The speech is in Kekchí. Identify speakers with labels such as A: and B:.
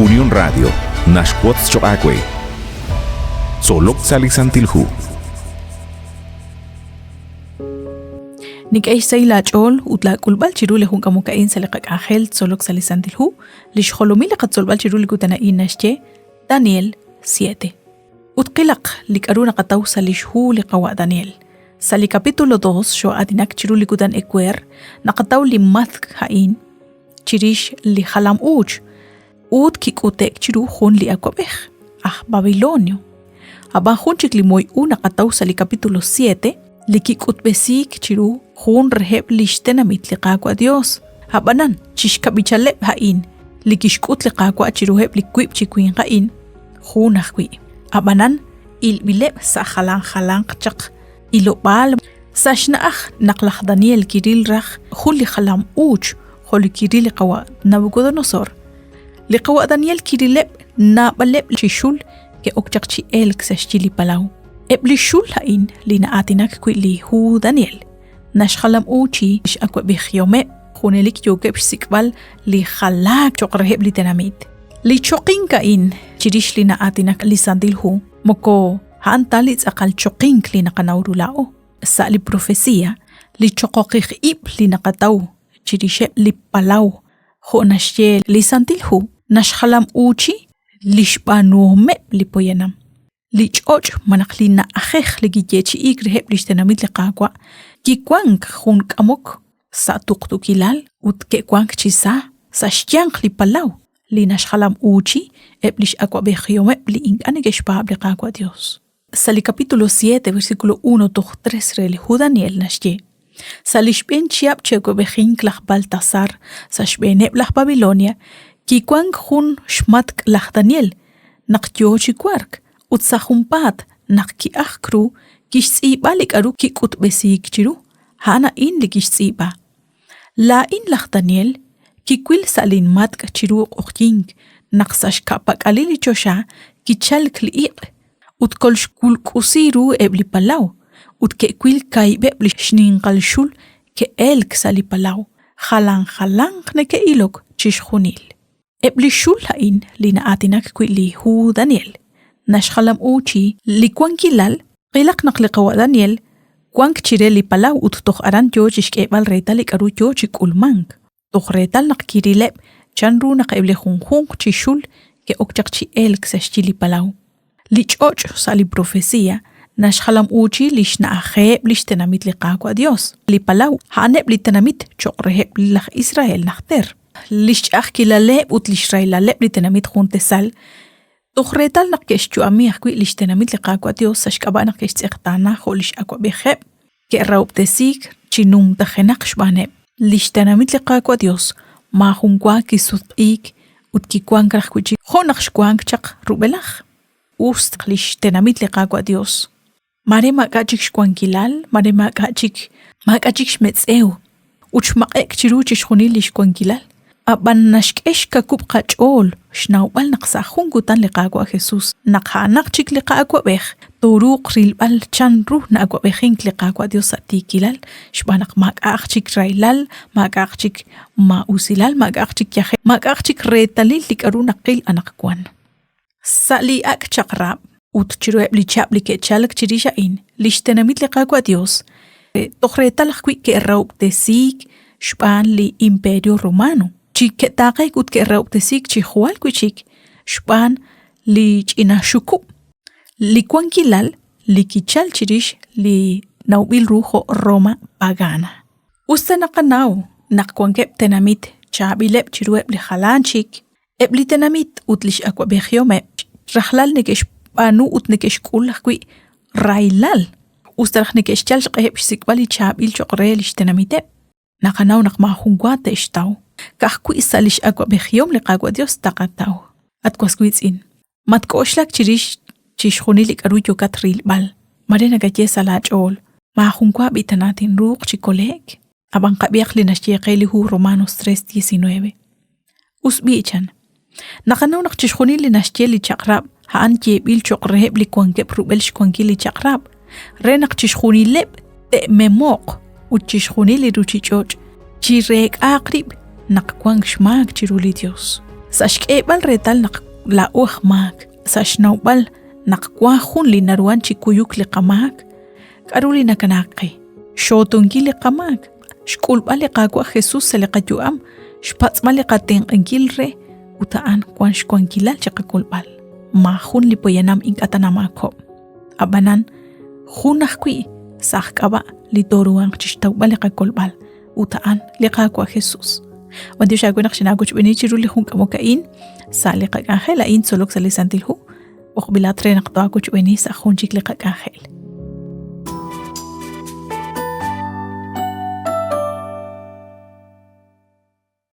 A: Unión Radio naxwotz choq' aawe. Tzolok sa' li Santil Hu.
B: Nink'e xsahil aach'ool ut laak'ulb'al chiru li jun k'amok a'in sa' li qak'anjel Tzolok sa' li Santil Hu, li xjolomil li qatzolb'al chiru li kutan a'in naxye Daniel 7. Ut qilaq li k'aru naqataw sa' li xhu li qawa' Daniel. Sa' li capítulo 2 xoo'aatinak chiru li kutan ewer, naqataw li matk' a'in chirix li jalam-uuch ut kik'ute'k chiru jun li awab'ej aj Babilonio. Ab'an jun chik li moy u naqataw sa' li capítulo 7 li kik'utb'esiik chiru jun reheb' li xtenamit li Qaawa' Dios. Ab'anan, chixkab'ichaleb' a'in li kixk'ut li Qaawa' chiruheb' li wiib' chi winq a'in, jun ajwi'. Ab'anan, ilb'ileb' sa' jalan jalanq chaq ilob'aal sa' xna'aj naq laj Daniel kiril raj jun li jalam uuch jo' li kiril li qawa' Nabucodonosor. Li qawa' Daniel kirileb' naab'aleb' chi xul ke'ok chaq chi elk sa' xyi li palaw. Eb' li xul a'in li na'aatinak wi' li hu Daniel naxjalam-uuchi x'awab'ejihomeb' junelik yookeb' xsik'b'al li jalaak cho'q reheb' li tenamit. Li choqink a'in chirix li na'aatinak li Santil Hu moko a'an ta li tz'aqal choqink li naqanaw ru laa'o. Sa' li profecía, li choqoqij ib' li naqataw chirixeb' li palaw jo' naxye li Santil Hu naxjalam-uuchi li xb'aanuhomeb' li poyanam. Li ch'och' malaj li na'ajej li kiyeechi'iik reheb' li xtenamit li Qaawa' kiwank jun k'amok sa' tuqtuukilal ut ke'wank chi sa sa' xyanq li palaw li naxjalam-uuchi eb' li x'awab'ejihomeb' li ink'a' neke'xpaab' li Qaawa' Dios. Sa' li capítulo 7, versículo 1 toj 3 re li hu Daniel naxye, Sa' li xb'een chihab' chi awab'ejink laj Baltasar sa' xb'eeneb' laj Babilonia, kiwank jun xmatk' laj Daniel naq yo chi wark, ut sa' junpaat naq ki'ajk ru kixtz'iib'a li k'aru kik'utb'esiik chiru. A'an a'in li kixtz'iib'a: Laa'in laj Daniel kiwil sa' linmatk' chiru q'oqyink naq sa' xka'pak'alil li choxa kichalk li iq' ut kolxwulk'usi ru eb' li palaw, ut ke'wil kaahib'eb' li xninqal xul ke'elk sa' li palaw, jalan jalanq neke'ilok chixjunil. Eb' li xul a'in li na'aatinak wi' li hu Daniel naxjalam-uuchi li wankilal. Qilaq naq li qawa' Daniel wank chire li palaw ut toj aran yoo chixk'eeb'al reetal li k'a'ru yoo chi k'ulmank, toj reetal naq kirileb' chan ru naq eb' li junjunq chi xul ke'ok chaq chi elk sa' xyi li palaw. Li ch'och' sa' li profecía naxjalam-uuchi lix na'ajeb' lix tenamit li Qaawa' Dios. Li palaw a'aneb' li tenamit choq' reheb' laj Israel najter. Lix ch'a'ajkilaleb' ut lix rahilaleb' li tenamit jun tesal, toj reetal naq ke'xyu'ami ajwi' lix tenamit li Qaawa' Dios sa' xk'ab'a' naq ke'xtz'eqtaana jo' lix awa'b'ejeb', ke'rahob'tesiik chi numtajenaq xb'aaneb'. Lix tenamit li Qaawa' Dios maajun wa kisutq'iik ut kiwank raj wi' chik jo' naq xwank chaq rub'elaj. Us lix tenamit li Qaawa' Dios. Maare maak'a' chik xwankilal, maare maak'a' chik maak'a' chik xmetz'ew ut xmaq'e'k chiru chixjunil lix wankilal. Ab'an naxk'e xkakub' qach'ool xnawb'al naq sa' jun kutan li Qaawa' Jesús, naq a'anaq chik li Qa'awab'ej, tooruuq rilb'al chanru na'awab'ejink li Qaawa' Yos sa' tiikilal xb'aan naq maak'a'aq chik rahilal, maak'a'aq chik maa'usilal, maak'a'aq chik yajel, maak'a'aq chik reetalil li k'aru naqil anaqwan. Sa' li Ak' Chaq'rab' ut chiruheb' li chihab' li ke'chalk chirix a'in, li xtenamit li Qaawa' Yos toj reetal ajwi' ke'rahob'tesiik xb'aan li Imperio Romano, chi ke'taaqeek ut ke'rahob'tesiik chi jwal wi' chik xb'aan li ch'ina xukub', li wankilal li kichal chirix li nawb'il ru jo' Roma Pagana. Us ta naqanaw naq wankeb' tenamit chaab'ileb' chiruheb' li jalan chik, Eb' li tenamit ut li x'awab'ejihomeb' rajlal neke'xb'aanu ut neke'xk'ul ajwi' rahilal, us ta raj neke'xyal xq'eheb' xsik'b'al li chaab'il cho'q re li xtenamiteb'. Naqanaw naq maajun wa te'xtaw, ka'ajwi' sa' li x'awab'ejihom li Qaawa' Yos taqataw. At was wiitz'in, matk'oxlak chirix chixjunil li k'aru yookat rilb'al, mare nakaye sa' laach'ool, Maajun wa b'i tana tinruuq chi kole'k. Ab'an qab'ihaq li naxye qe li hu Romanos 3:19. Us b'i' chan. Naqanaw naq chixjunil li naxye li chaq'rab' a'an yeeb'il cho'q reheb' li wankeb' rub'el xwankil li chaq'rab', re naq chixjunileb' te'memo'q ut chixjunil li ruuchich'och' chireek'aaq rib' naq wank xmaak chiru li Yos. Sa' xk'eeb'al reetal naq laa'o aj maak, sa' xnawb'al naq wan jun li naruhan chi kuyuk li qamaak, k'a'ru li nakanaak qe? Xxootonkil li qamaak, xk'ulb'al li Qaawa' Jesus sa' li qayu'am, xpatz'b'al li qatenq'ankil re, ut a'an wan xwankilal chiqakolb'al. Maajun li poyanam ink'a' ta namaakob'k. Ab'anan, jun ajwi' sa' aj k'ab'a' li tooruhanq chixtawb'al li qakolb'al, ut a'an li Qaawa' Jesus. B'antiox aawe naq xinaawochb'eeni chiru li jun k'amok a'in sa' li qak'anjel a'in tzolok sa' li Santil Hu. B'oqb'ilat re naq taawochb'eeni sa' jun chik li qak'anjel.